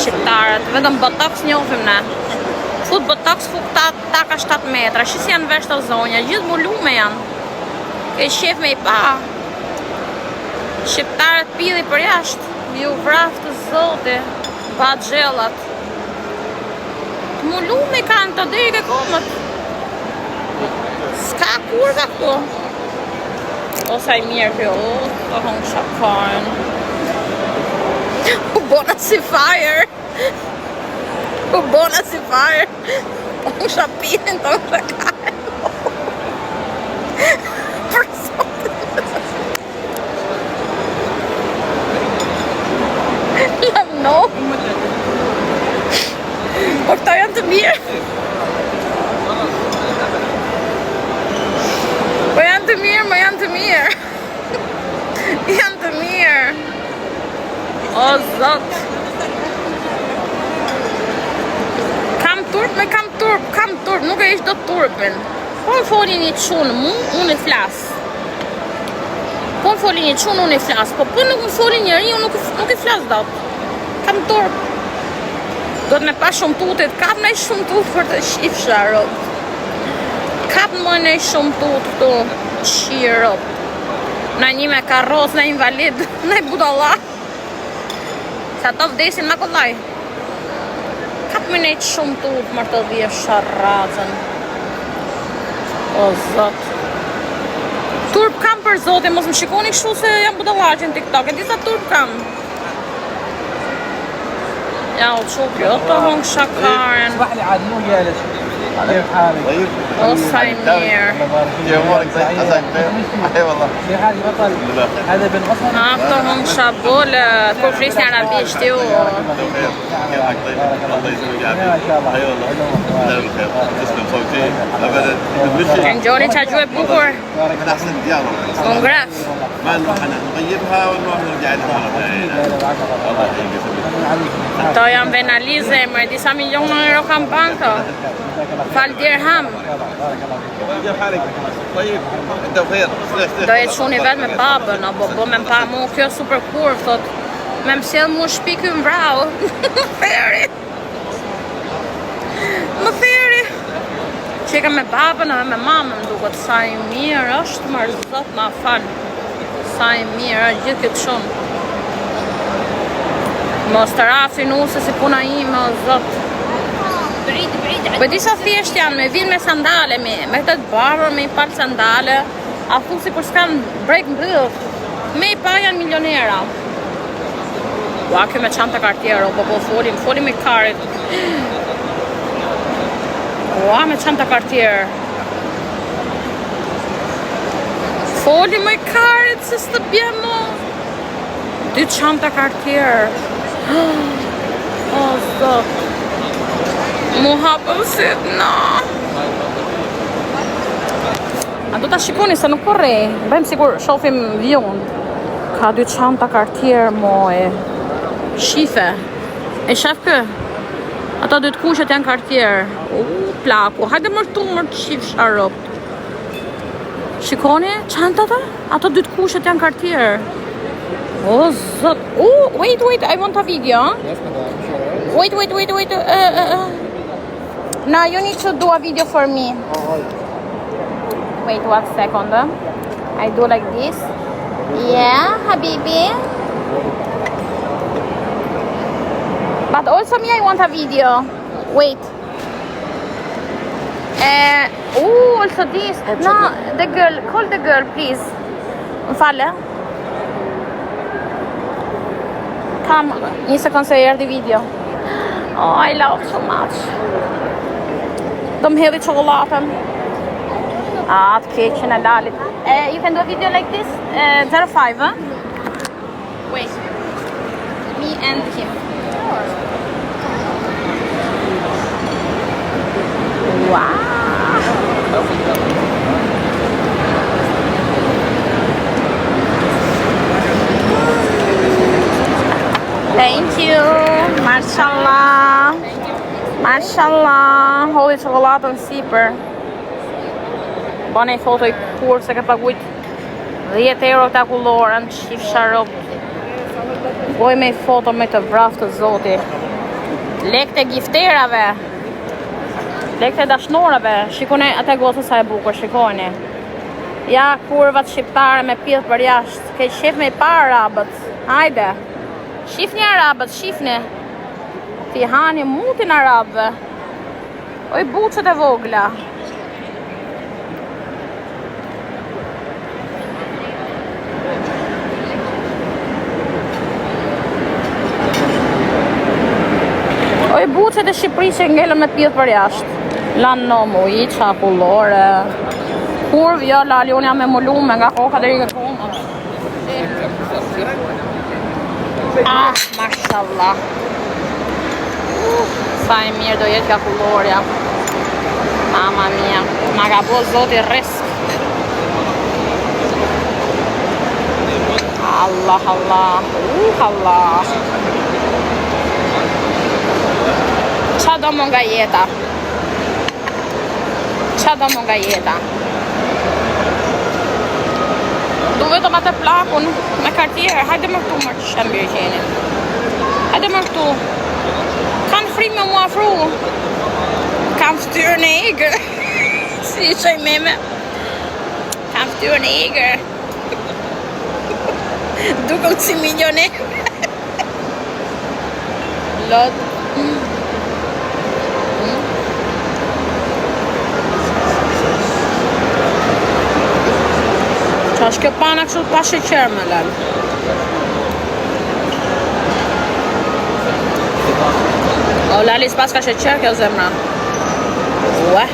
Shqiptarët, vetëm botox njohim ne. Fut botox, fut ta, taka 7 metra. Shi si janë vesh të zonja, gjithë mulume janë. Ke qef me i pa. Shqiptarët pilli për jashtë, ju vraftë zoti, baxhellat. Të mulume kanë të deri ke komët. S'ka kurva këtu. O sa i mirë kjo, o, të hëngë shakajnë. U bona si fire. U bona si fire. Po hëngsha pinin, të hëngsha kajnë. Për zotin. No. Po këta janë të mirë. Po janë të mirë, mo janë të mirë. janë të mirë. O zot. Kam turp me kam turp, kam turp, nuk e ish dot turpin. Po më foli një çun mu, unë i flas. Po më foli një çun, unë i flas. Po po nuk më foli njeri, unë nuk, nuk i flas dot. Kam turp. Do të me pa shumë tutit, kap në shumë tut për të shifsha, rob. Kap më në shumë tut këtu, qi rob. Na një me karrocë, na invalid, na i budalla. Sa ato vdesin ma kollaj. Kap më në shumë tut, mërë të dhjesh sharracën. O, zot. Turp kam për zotin, mos më shikoni kështu se jam budallaqe në TikTok. E di sa turp kam. Ja, u çu kjo, të hong shakaren. اسمح لي عاد مو جالس كيف حالك؟ طيب O, sa i mirë. كيف امورك طيب عساك بخير اي والله كيف حالك بطل؟ لله. هذا بن غصن Ha, të hong shabole, kur flisni arabisht ju. بخير كيف حالك طيب الله يسلمك ما شاء الله اي والله الله بخير تسلم صوتي ابدا مشي Enjoni qa gjuhë e bukur. من احسن الديار والله. Congrats. ما نروح انا نغيبها ونروح نرجع لها مره ثانيه الله يحييك يسلمك Ato janë venalize, më e disa miliona euro kanë banka. Fal dirham. كيف حالك؟ طيب انت بخير Do jetë çuni vetë me babën, apo bo me pa mu, kjo super kurv, thot. Me më sjell mu shtëpi ky më vrau. Më theri. Më theri. Që e kam me babën edhe me mamën, më duket sa i mirë është, mërë zot na fal. Sa i mirë është gjithë këtë çun. Mos të rafin use si puna ime, o zot. Po disa thjesht janë, me vinë me sandale, me, me këtë të bardhur, me i palë sandale, a thu si kur s'kan brek mbyll. Me i pa janë milionera. Ua, kjo me çanta Cartier, o, po po folim, folim me karit. Ua, me çanta Cartier. Foli me karit se s'të bje mo. Dy çanta Cartier. O, zot. Mu hapëm syt, no. A do ta shikoni se nuk po rrej. Bëjmë sikur shohim view-n. Ka dy çanta Cartier moe. Shife. E shef kë? Ato dy të kuqet janë Cartier. U, plaku. Hajde më tu më të shif sharop. Shikoni çantat? Ato dy të kuqet janë Cartier. O, zot. Oh, wait, wait, I want a video. Yes, madam, sure. Wait, wait, wait, wait. Uh, uh, uh. Now you need to do a video for me. Wait one second. I do like this. Yeah, habibi. But also me, I want a video. Wait. Uh, oh, also this. No, the girl. Call the girl, please. Më fale. Kam një sekond se erdhi video. Oh, I love so much. Do më hedhi çokoladën. Ah, të keqen e lalit. Uh, you can do a video like this? Uh, 05, huh? Wait. Me and him. Wow. Thank you. Mashallah. Mashallah. Hodhi çokoladën sipër. Bane i foto i kur se ka pagujt 10 euro të akullorën, shif sharop. Boj me i foto me të vraftë zoti. Lekët e gifterave. Lekët e dashnorave. Shikoni atë gocën sa e bukur, shikoni. Ja kurvat shqiptare me pidh për jashtë. Ke qef me i pa arabët. Hajde. Shifni arabët, shifni. T'i hani mutin arabëve. Oj buçet e vogla. Oj buçet e Shqipërisë që ngelën me pidh për jashtë. Lan nomu, i qa kullore. Kurvë, jo, lali, unë jam e mbulume nga koka deri ke koma. Ah, mashallah. Uh, sa e mirë do jetë kjo akullorja. Mama mia, ma ka bo zoti rrisk. Allah, Allah, uh, Allah. Ça do më nga jeta? Ça do më nga jeta? Du vetëm atë plakun me Cartier, hajde më këtu më shembi i qenit. Hajde më këtu. Kanë frikë me mu afru. Kanë ftyrën e egër. Si i qaj meme. Kanë ftyrën e egër. Dukem si milioner. Lot. Qa është kjo pana kështu pa sheqer më lal? O lali s'pas ka sheqer kjo zemra. Ue,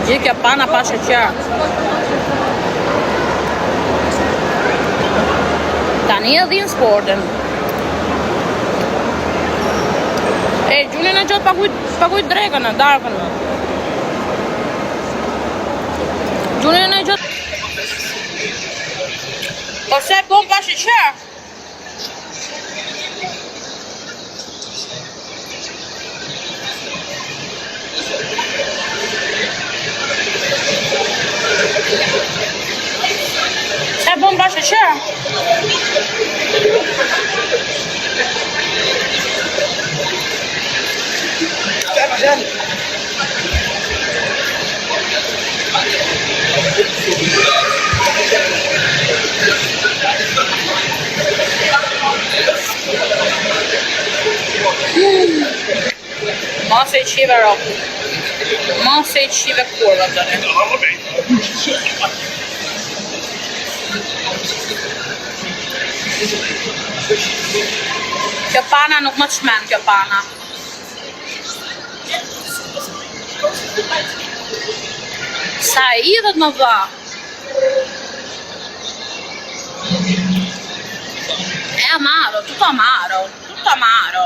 gjithë kjo pana pa sheqer. Tani e dhinë sportin. E, gjunin e gjotë paguj, paguj drekën e darkën. Gjunin e gjotë... Po se bon pa sheqer? Se bon pa sheqer? Mos e qive rop. Mos e qive kurva tani. Kjo pana nuk më çmend kjo pana. Sa e idhët më vlla. È amaro, tutto amaro, tutto amaro.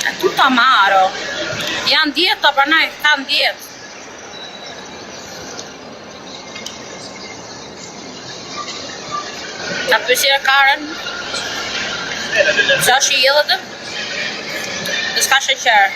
È tutto amaro. Janë dietë për naj, kanë dietë. Ta pyesja Karen. Sa është i idhët? Dhe s'ka sheqer.